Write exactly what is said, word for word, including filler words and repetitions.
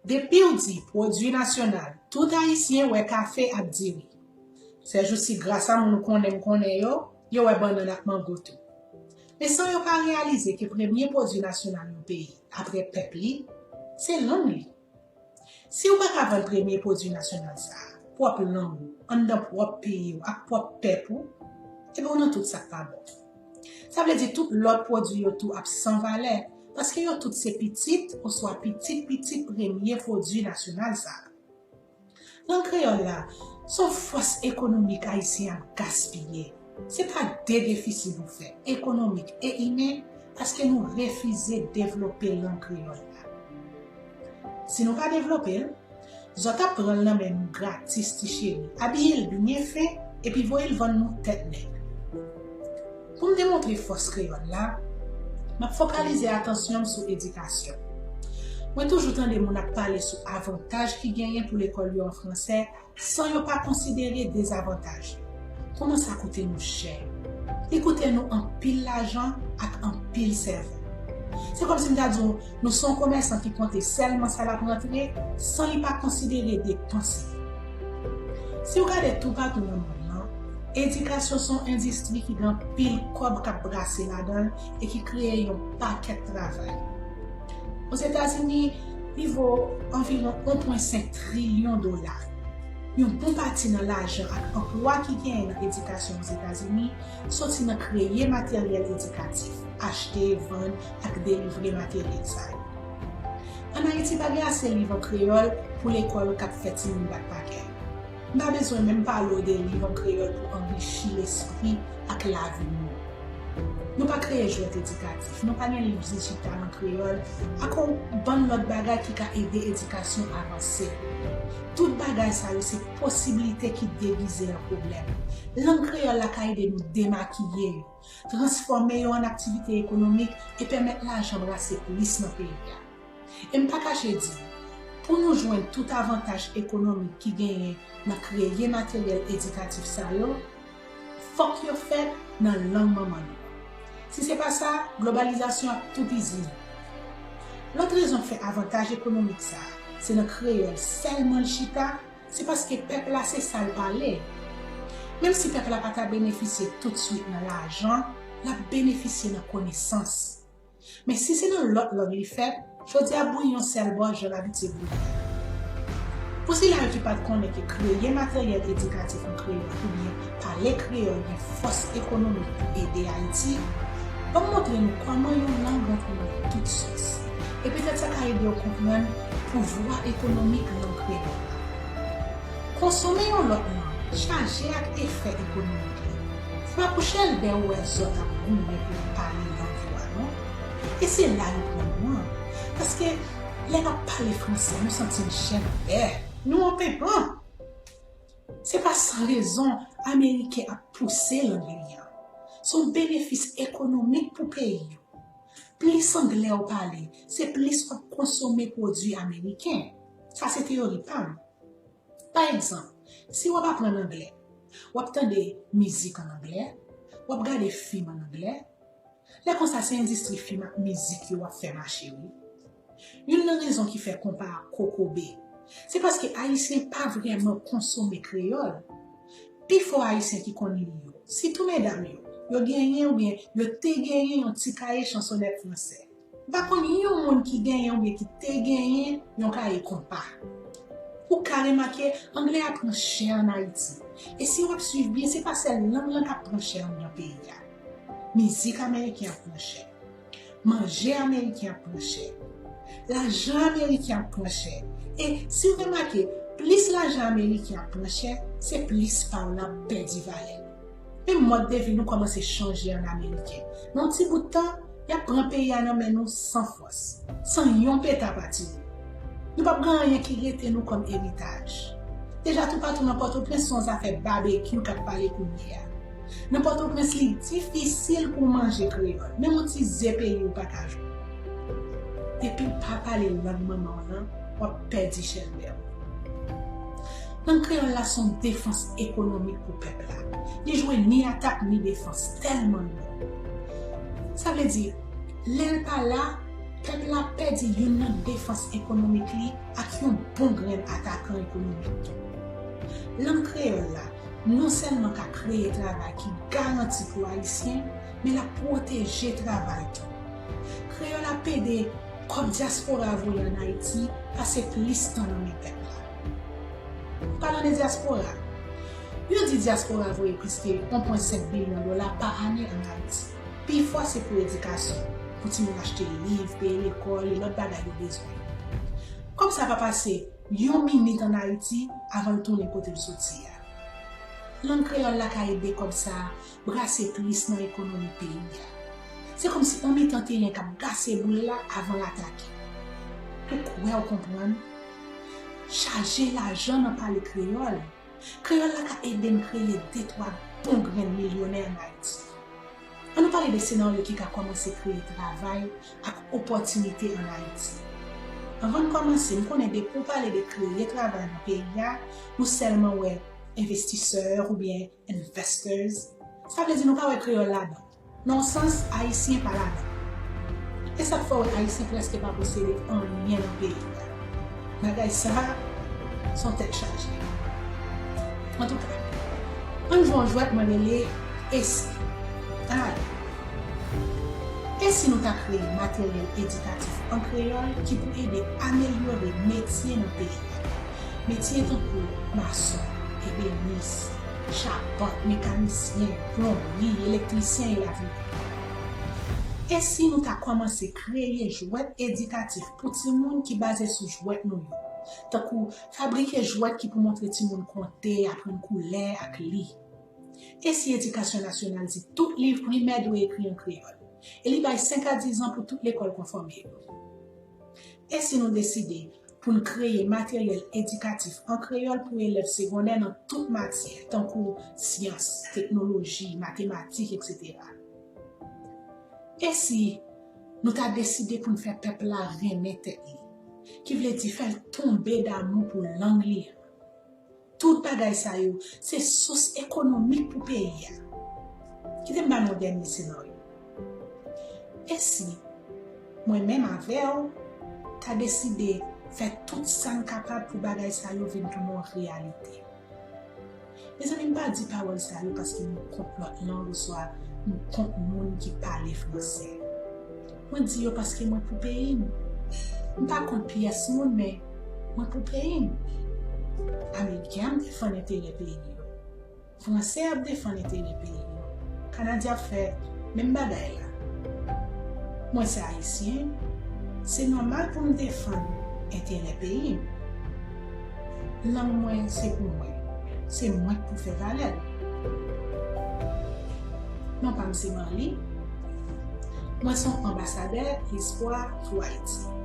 Depi w di pwodui nasyonal, tout Ayisyen wè kafe ak diri. Sèjousi, gras a moun ou konnen m konnen yo, yo wè bannann ak mango tou. Men san yo pa reyalize ke premye pwodui nasyonal yon peyi, apre pèp li, se lang li. Si w pa ka vann premye pwodui nasyonal sa a, pwòp lang ou, anndan pwòp peyi w ak pwòp pèp ou, ebyen w nan tout sa k pa bon. Sa vle di tout lòt pwodui yo tou ap san valè, paske yo tout se pitit oswa pitit pitit premye pwodui nasyonal sa a. Lang kreyòl la, se yon fòs ekonomik ayisyen ap gaspiye. Se pa de defisi nou fè, ekonomik e imen, paske nou refize devlope lang kreyòl la. Si nou pa devlope l, zòt ap pran l nan men nou gratis ti cheri, abiye l byen fen, epi voye l vann nou tèt nèg. Pou m demontre fòs kreyòl la, m ap fokalize atansyon m sou edikasyon. Mwen toujou tande moun ap pale sou avantaj ki genyen pou lekòl yo an fransè san yo pa konsidere dezavantaj yo. Kòman sa koute nou chè? Li koute nou anpil lajan ak anpil sèvo. Se kòmsi m ta di w, nou se yon komèsan ki konte sèlman sa l ap rantre, san li pa konsidere depans li. Si w gade toupatou nan mond lan, edikasyon se yon endistri ki gen anpil kòb k ap brase ladan l e ki kreye yon pakèt travay. Ozetazini, li vo anviwon yon pwen senk trilyon dola. Yon bon pati nan lajan ak anplwa ki genyen nan edikasyon Ozetazini soti nan kreye materyèl edikatif, achte, vann ak delivre materyèl sa yo. Ann Ayiti, pa gen ase liv an kreyòl pou lekòl k ap fè timoun bat pakèt. M pa bezwen menm pale w de liv an kreyòl pou anrichi lespri ak lavi moun. Nou pa kreye jwèt edikatif, nou pa gen liv dijital an kreyòl, ak yon bann lòt bagay ki ka ede edikasyon avanse. Tout bagay sa yo se posiblite ki degize an pwoblèm. Lang kreyòl la ka ede nou demakiye yo, transfòme yo an aktivite ekonomik e pèmèt lajan brase plis nan peyi a. E m pa kache di, pou nou jwenn tout avantaj ekonomik ki genyen nan kreye materyèl edikatif sa yo, fòk yo fèt nan lang manman nou. Si se pa sa, globalizasyon ap toupizi nou. Lòt rezon k fè avantaj ekonomik sa a, se nan kreyòl sèlman l chita, se paske pèp la se sa l pale. Menm si pèp la pa ta benefisye toutswit nan lajan, l ap benefisye nan konesans. Men si se nan lòt lang li fèt, jodi a bouyi yon sèl bò jan l abitye bouyi. Pou sila yo ki pa t konnen ke kreye materyèl edikatif an kreyòl oubyen pale kreyòl gen fòs ekonomik pou ede Ayiti, ban m montre nou kòman yon lang rantre nan tout sòs. E petèt sa ka ede w konprann pouvwa ekonomik lang kreyòl la. Konsome yon lòt lang chaje ak efè ekonomik li. Se pa pou chèlbè ou wè zòt ap goumen pou yo pale lang yo a, non. E se la yo pran nou an. Paske lè n ap pale fransè, nou santi n chèlbè. Nou an penpan. Se pa san rezon Ameriken ap pouse lang li an. Se yon benefis ekonomik pou peyi yo. Plis anglè w pale, se plis w ap konsome pwodui ameriken. Sa se teyori pa m. Pa egzanp, si w ap aprann anglè, w ap tande mizik an anglè, w ap gade fim an anglè. Lè konsa, se endistri fim ak mizik yo w ap fè mache, wi. Youn nan rezon ki fè konpa a kokobe, se paske Ayisyen pa vrèman konsome kreyòl. Pifò Ayisyen ki konn li yo, sitou medam yo, yo genyen oubyen yo te genyen yon ti kaye chansonèt fransè. M pa konn yon moun ki genyen oubyen ki te genyen yon kaye konpa. Ou ka remake, anglè a pran chè ann Ayiti. E si w ap swiv byen, se pa sèl lang lan k ap pran chè anndan peyi a. Mizik ameriken ap pran chè. Manje ameriken ap pran chè. Lajan ameriken ap pran chè. E si w remake, plis lajan ameriken ap pran chè, se plis pa w l ap pèdi valè. Men mòd de vi nou kòmanse chanje an ameriken. Nan yon ti bout tan, y ap pran peyi a nan men nou san fòs, san yon peta pa tire. Nou p ap gen anyen ki rete nou kòm eritaj. Deja toupatou nan Pòtoprens, se yon zafè babekyou k ap pale kounye a. Nan Pòtoprens, li difisil pou w manje kreyòl, menm yon ti ze peyi w pa ka jwenn. Depi w pa pale lang manman w lan, w ap pèdi chèlbè w. Lang kreyòl la se yon defans ekonomik pou pèp la. Li jwe ni atak ni defans tèlman l bon. Sa vle di, lè l pa la, Pèp la pèdi youn nan defans ekonomik li ak yon bon grenn atakan ekonomik tou. Lang kreyòl la non sèlman ka kreye travay ki garanti pou Ayisyen, men l ap pwoteje travay tou. Kreyòl ap ede kòb dyaspora voye ann Ayiti pase plis tan nan men pèp la. Palan de dyaspora, yo di dyaspora voye plis ke yon pwen senk bilyon dola pa ane ann Ayiti. Pifò se pou edikasyon, pou timoun achte liv, peye lekòl e lòt bagay yo bezwen. Kòb sa pa pase yon minit ann Ayiti avan l tounen kote l soti a. Lang kreyòl la ka ede kòb sa a brase plis nan ekonomi peyi a. Se kòmsi yon mitan teren k ap brase boul la avan l atake. Ou kwè w konprann? Chaje lajan nan pale kreyòl. Kreyòl la ka ede n kreye de twa bon grenn milyonè ann Ayiti. Ann nou pale de senaryo ki ka kòmanse kreye travay ak opòtinite ann Ayiti. Anvan n kòmanse, m konnen depi w pale de kreye travay nan peyi a, nou sèlman wè envestisè oubyen investors. Sa vle di nou pa wè kreyòl ladan. Nan yon sans, Ayisyen pa ladan. E sa k fè w wè Ayisyen prèske pa posede anyen nan peyi a. Bagay sa a, se yon tèt chaje. Antouka, ann jwe yon jwèt mwen rele E si. Ann ale. E si nou ta kreye materyèl edikatif an kreyòl ki pou ede amelyore metye nan peyi a? Metye tankou mason, ebenis, chapant, mekanisyen, plonbri, elektrisyen, elatriye. E si nou ta kòmanse kreye jwèt edikatif pou timoun ki baze sou jwèt nou yo, tankou fabrike jwèt ki pou montre timoun konte, aprann koulè ak li? E si edikasyon nasyonal di tout liv primè dwe ekri an kreyòl, e li bay senk a diz an pou tout lekòl konfòme yo? E si nou deside pou n kreye materyèl edikatif an kreyòl pou elèv segondè nan tout matyè, tankou syans, teknoloji, matematik, etsetera? E si nou ta deside pou n fè pèp la renmen tèt li, ki vle di fè l tonbe damou pou lang li an? Tout bagay sa yo se sous ekonomik pou peyi a. Kite m ba nou yon dènye senaryo. E si mwen menm avè w ta deside fè tout sa n kapab pou bagay sa yo vin tounen yon reyalite? Mezanmi, m pa di pawòl sa yo paske m kont lòt lang oswa m kont moun ki pale fransè. Mwen di yo paske mwen pou peyi m. M pa kont pyès moun, men mwen pou peyi m. Ameriken ap defann enterè peyi yo. Fransè ap defann enterè peyi yo. Kanadyen ap fè menm bagay la. Mwen se Ayisyen, se nòmal pou m defann enterè peyi m. Lang mwen se pou mwen. Se mwen k pou fè valè l. Non pa m se Marly. Mwen se yon anbasadè Lespwa pou Ayiti.